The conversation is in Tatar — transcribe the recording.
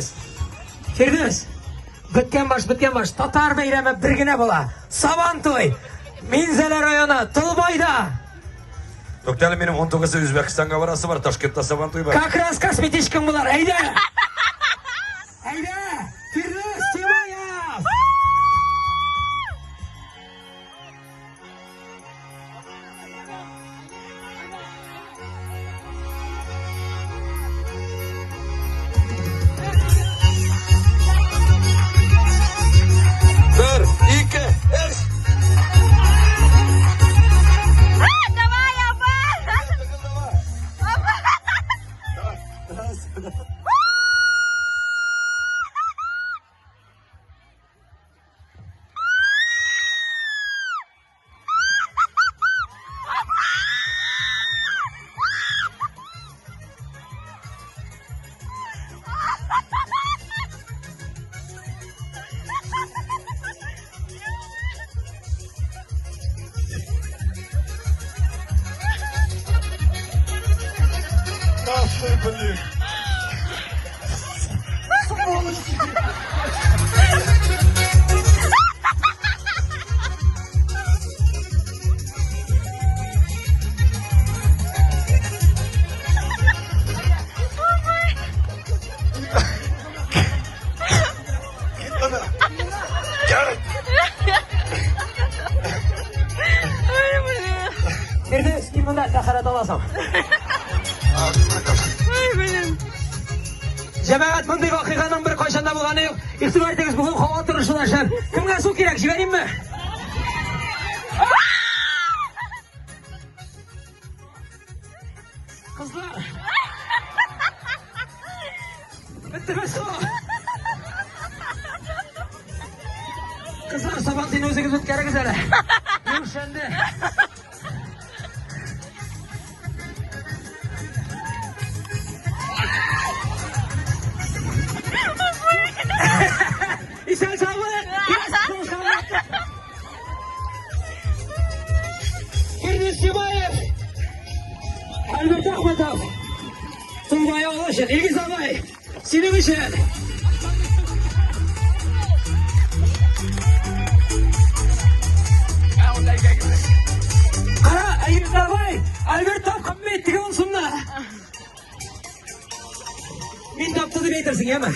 Фирдүс! Фирдүс! Беткән баш, беткән баш. Татар бәйрәме бер генә була. Сабан туй! Минзәлә районы, Тулбайда! Туктале, минем 19-ы Үзбәкстанга барасы бар, Ташкентта Сабан туй бар. Как раз косметичкаң булар, әйдә! Әйдә! Фирдүс Тимаев! Бер, ике, өч! Давай, апа! Нахуй, блин! Ой, блин. Фирдүс, кил монда, тәһарәт аласың. Ой, блин. Җәмәгать, мондый вакыйганың бер кайчан да булганы юк. Игътибар итегез, бүген һава торышы да шәп. Кемгә су кирәк, җибәримме? Кызлар! Беттеме су? Кызлар, сабан син үзегез үткәрегез әле. Юшәнде. Исән саулык! Фирдүс Тимаев! Альберт Ахматов! Тулбай авылы өчен, Илгиз абай, синең өчен! Кара, Илгиз абай, Альберт тапкан бит, теге ун сумны. Мин тапты дип әйтерсең, яме?